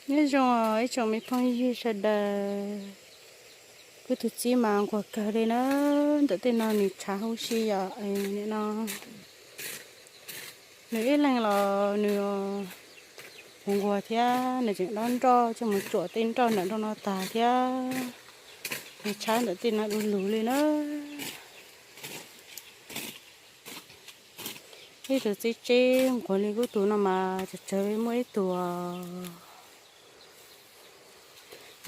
Nyob zoo ib tsoom me phooj ywg sawv daws, kuv tus txiv mas nquag kawg li na, ntawm tej no nws tshav huv si yom, nim no nws ib leeg los nws nquag thiab, nws tseem dob nroj coj mus tsuam tej nroj ntawm nroj no tag thiab, nws tshav ntawm tej no du lug li na. Ib tug txiv tseb nquag li kuv tus no mas tsawg tsawg li muaj ib tug.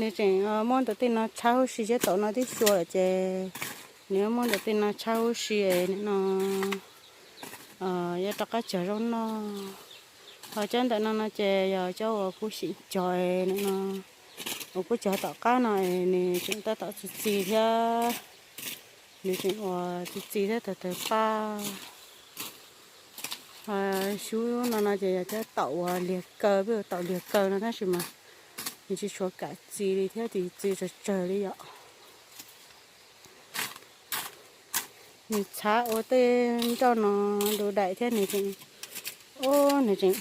Nws tseem muab ntawm tej no tshav huv si thiab, tom no twb xyua lawm ces nws muab ntawm tej no tshav huv si no yuav rov qab cog zaub noj. Ho cov ntawm no no ces yog cov uas kuv xim cog no, uas kuv cog tom qab no, nws tseem tab tom txi txiv thiab. Nws tseem uas txi txiv thiab tawg tawg paj. Xyub no no ces yog cov taum uas liag kaw, peb ua taum liag kaw no tab sis mas nws tsis tshuav kam txi li thiab, tsis txi tsawg tsawg li yom. Nws txhav ua tej nroj no du daim thiab, nws tseem, nws tseem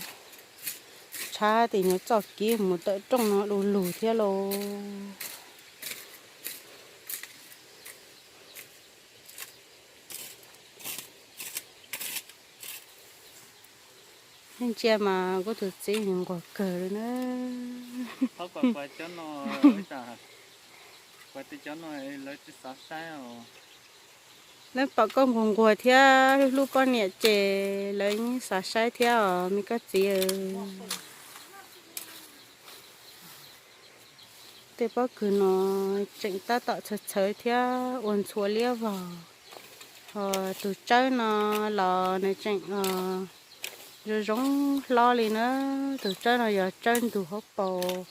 tshav tim nyuag txoj kev mus tawm rooj no du lug thiab lauj. Ntsia mas kuv tus txiv nquag kawg li na. Lawv pom koj nquag nquag thiab hlub hlub poj niam ces lawv yeej xav saib thiab os me koj txiv. Tej pob kws no tseem tab tom txhawv txhawv thiab ua ntxhuav liab vog. Ho tus tsawb no los nws tseem zoo zoo hlob li na. Tus tsawb no yog tsawb ntug hauv paus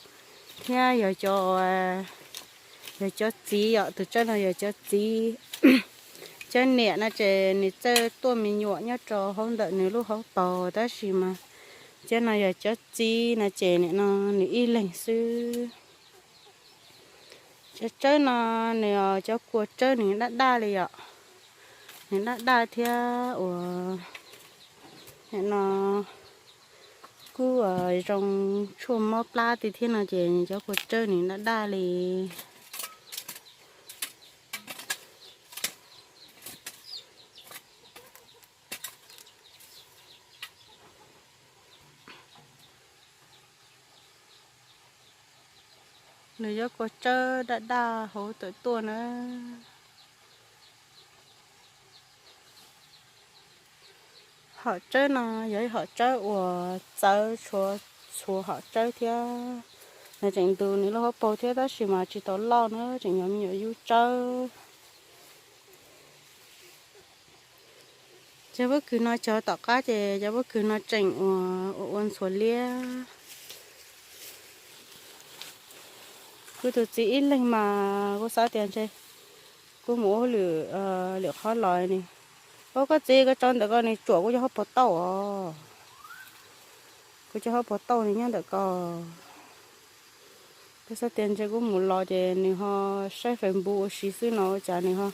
thiab yog cov, yog cov txiv yom. Tus tsawb no yog cov txiv. Cov niam no ces nws txawj tuaj me nyuam nyob rau hauv ntawm nws lub hauv paus tab sis mas cov no yog cov txiv no ces nim no nws ib leeg xwb. Cov tsawb no nws, cov kua tsawb nws daj daj li yom. Nws daj daj thiab uas nim no kuj zoo tshuaj mob plab tiag thiab no ces nws cov kua tsawb nws daj daj li. Nws cov kua tsawb daj daj hauv tawm tuaj na. Hom tsawb no yog ib hom tsawb uas txawv tshua txhua hom tsawb thiab. Nws tseem ntug nws lub hauv paus thiab tab sis mas tsis tau loj na, tseem yog me nyuam yub tsawb. Cov pob kws no cog tom qab ces cov pob kws no tseem ua ua ntxhuav liab. Kuv tus txiv ib leeg mas kuv xav tias ntshe kuv mus ua hauj lwm lwm qhov los ne. Ua koj txiv, koj tso ntawm ko nws tsuam kuv cov hauv paus tauj os. Kuv cov hauv paus tauj nws nyob ntawm ko. Kuv xav tias ntshe kuv mus los ces nws ho saib Facebook ua si xwb no ua cas nws ho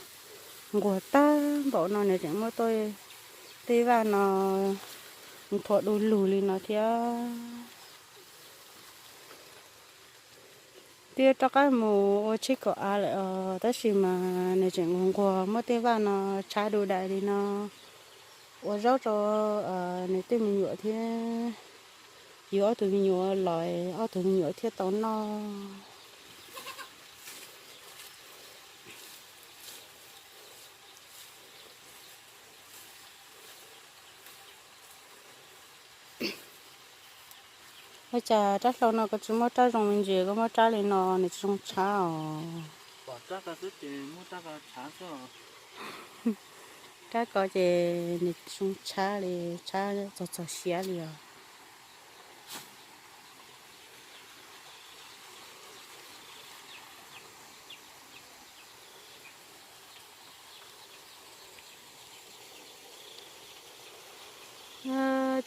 nquag tag npaum no, nws tseem muab tej vaj no nthuav du lug li no thiab. Twb rov qab mus ua tsheb kaum av lawm os tab sis mas nws tseem nquag nquag muab tej vaj no tshav du daim li no ua zaub rau nws tej me nyuam thiab. Yug ob tug me nyuam los ob tug me nyuam thiaj tau noj. Ua cas rab hlau no koj tsis muab rab zoo me ntsis, koj muab rab li no nws tsis zoo tshav os. Rab ko ces nws tsis zoo tshav li, tshav txog txog siav li os.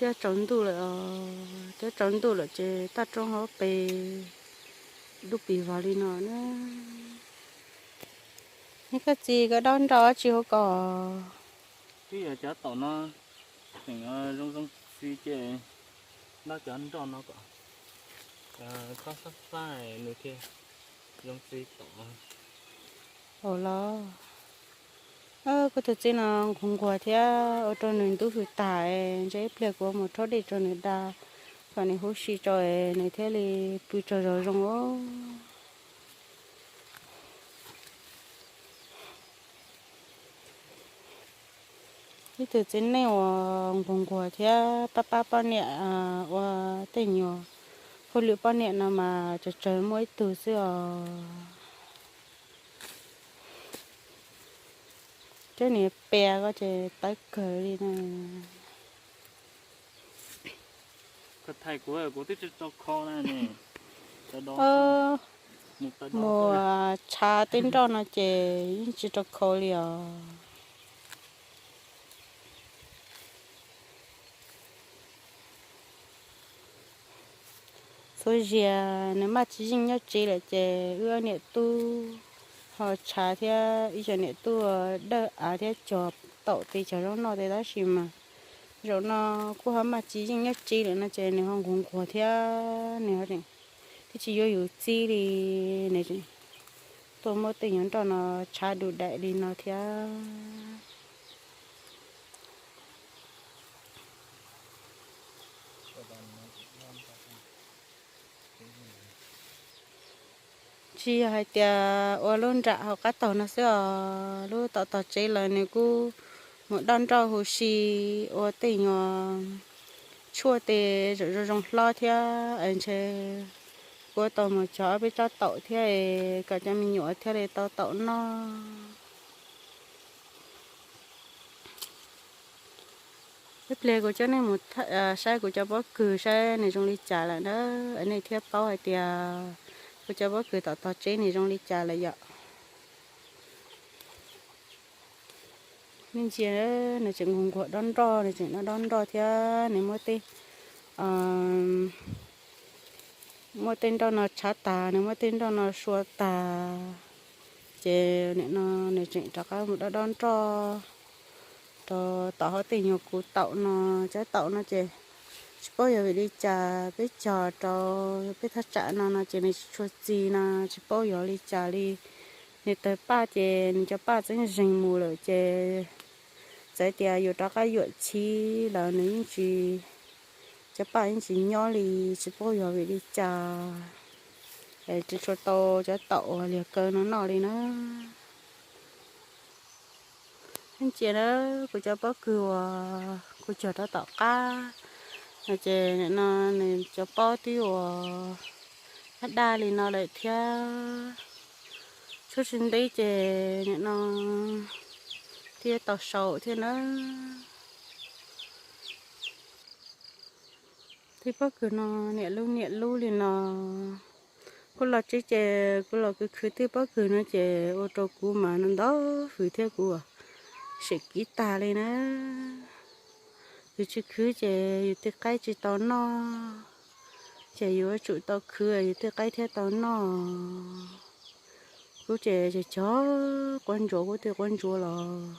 Twb tsaus ntuj lawm os, twb tsaus ntuj lawm ces toj roob hauv pes dub pis vog li no na. Niag koj txiv, koj dob nroj dab tsi hauv ko? Twb yog cov taum no tseem zoo zoo txiv ces dob cov nroj no kom Koj fab fab nws thiaj zoo txiv tom. Ua los, kuv tus txiv no nquag nquag thiab ua rau nws ntub hws tas, ntshe ib pliag kuv mus rhaub dej rau nws da kom nws huv si tso nws thiaj li pw tsaug zog zoo os. Ib tug txiv neej uas nquag nquag thiab pab pab poj niam ua tej nyuag hauj lwm poj niam no mas tsawg tsawg muaj ib tug xwb os. Cov niag pia ko ces tawv kawg li na. Mus tshav tej nroj no ces yeej tsis rau khau li os. Txhua zaus nws maj tsis yeej nyob tsev lawm ces wb niam tub ho tshav thiab ib co niam tub dawb av thiab cog taum tes cog zaub noj tes tab sis mas zaum no kuj ho maj tsis yeej nyob tsev lawm no ces nws ho nquag nquag thiab nws ho tseem twb tsis yuav yus txib li, nws tuaj muab tej nyuag nroj no tshav du daim li no thiab. Tsis yog hais tias ua lub nram hauv qab taug no xwb os, lub tom tog tsev lawm nws kuj mus dob nroj huv si, ua tej nyuag tshuaj tes zoo zoo hlob thiab es ntshe kuj tau mus cog ob peb tsob taum thiab es kom cov me nyuam thiaj li tau taum noj. Ib pliag kuv coj nej mus saib kuv cov pob kws saib nws zoo li cas lawm na, nej thiaj paub hais tias kuv cov pob kws tom tog tsev nws zoo li cas lawm yom. Nej ntsia, nws tseem nquag nquag dob nroj, nws tseem dob dob nroj thiab nws muab tej, muab tej nroj no tshav tas, nws muab tej nroj no sua tas, ces nim no nws tseem rov qab mus dob dob nroj rau tom hauv tej nyuag kuv taum no. Cov taum no ces tsis paub yog vim li cas peb cog rau peb thaj tsam no no ces nws tsis tshua txi no, tsis paub yog li cas li. Nws tawg paj ces nws cov paj txeeb zeeg mus lawm ces txawm tias yus rov qab yuam chib los nws yeej tsis, cov paj yeej tsis nyob li, tsis paub yog vim li cas es tsis tshua tau cov taum uas liag kaw no noj li na. Nej ntsia na, kuv cov pob kws uas kuv cog rau tom qab no ces nim no nws cov pob twb ua daj daj li no lawm thiab. Tshuab tsis ntev ces nim no thiaj tau sau thiab na. Tej pob kws no niam lub niam lub li no. Kuv los tsev ces kuv los khwv khwv tej pob kws no ces ua rau kuv mas ntau hws thiab kuv sem kiv tag li na. Yus tsis khwv ces yus tej qaib tsis tau noj, ces yus yuav tsum tau khwv yus tej qaib thiaj tau noj. Kuv ces cog quav ntsuav, kuv tej quav ntsuav los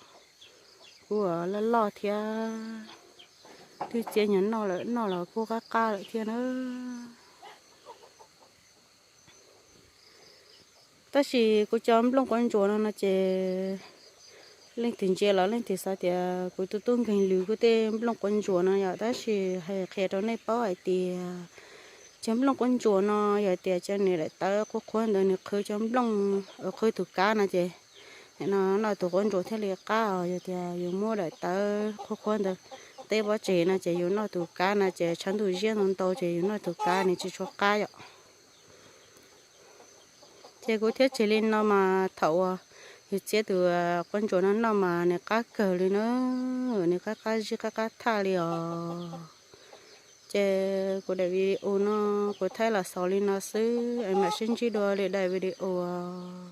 kuv loj loj thiab, twb txiav nyuag noj lawm, noj los kuj qab qab lawm thiab na. Tab sis kuv cov nplooj quav ntsuav no no ces leej twg ntsia los leej twg xav tias kuv tus tub nkeeg lws kuv tej nplooj quav ntsuav no yom, tab sis hais qhia rau nej paub hais tias cov nplooj quav ntsuav no yog tias cov nws daim tawv qhuav qhuav ntawd nws qhwv cov nplooj, qhwv tus kav no ces nim no noj tus quav ntsuav thiaj li qab os. Yog tias yus muab daim tawv qhuav qhuav ntawd teb pov tseg no ces yus noj tus kav no ces tshav ntuj ziab ntau ntau ces yus noj tus kav nws tsis tshua qab yom. Ces kuv thiab tseg li no mas thaum uas yus txiav tus quav ntsuav no noj mas nws qab kawg li na, nws qab qab zib qab qab thaj li os. Ces kuv daim video no kuv thaij los xaus li no xwb, mam sib ntsib dua lwm daim video os.